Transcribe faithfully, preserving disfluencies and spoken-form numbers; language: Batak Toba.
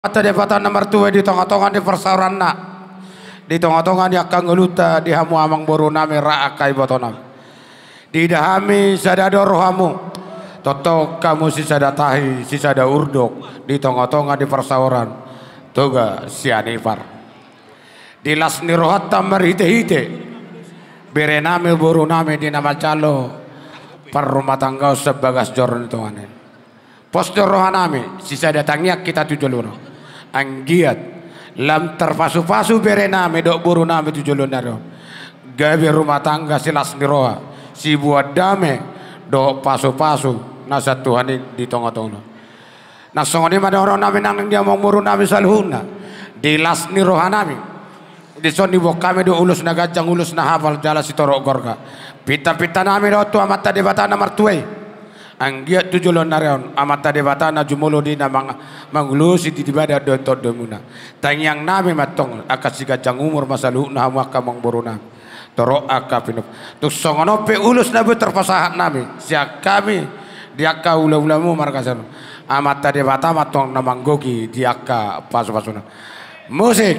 Amanta Debata na martua i di tongatonga ni parsaoranna, di tongatonga ni angka ngolunta, di hamu amangborunami rap angka ibotonami. Diida hami sada do rohamu, tongtong hamu sisada tahi, sisada urdot, di tongatonga ni parsaoran Toga Sianipar. Di las ni rohanta marhitehite berenami, borunami di na manjalo parrumatanggaon sian bagas joro ni tonga on. Pos do rohanami, sisada tangiang hita tu joloan on. Anggiat lam tarpasupasu berenami dohot borunami tu joloan ni ari on. Gabe rumah tangga silas ni roha, siboan dame dohot pasupasu na sian Tuhan i di tongatonga on. Na songon i ma dohononnami nang di amangborunami saluhutna, di las ni rohanami. Dison diboan hami do ulos na ganjang, ulos na hapal jala sitorop gorga. Pintapintanami dohot tu Amanta Debata na martua i. Anggiat tu joloan ni ari on Amanta Debata na jumolo do i na mang-, mangulosi di, di badan dohot tondimuna. Tangiangnami ma antong angka siganjang umur ma saluhutna hamu angka amangborunami. Torop angka pinop. Tung songon on pe ulos na boi tarpasahat hami sian hami di angka hulahulamuna marga Sianipar. Amanta Debata ma antong na manggohi di angka pasupasuna. Musik.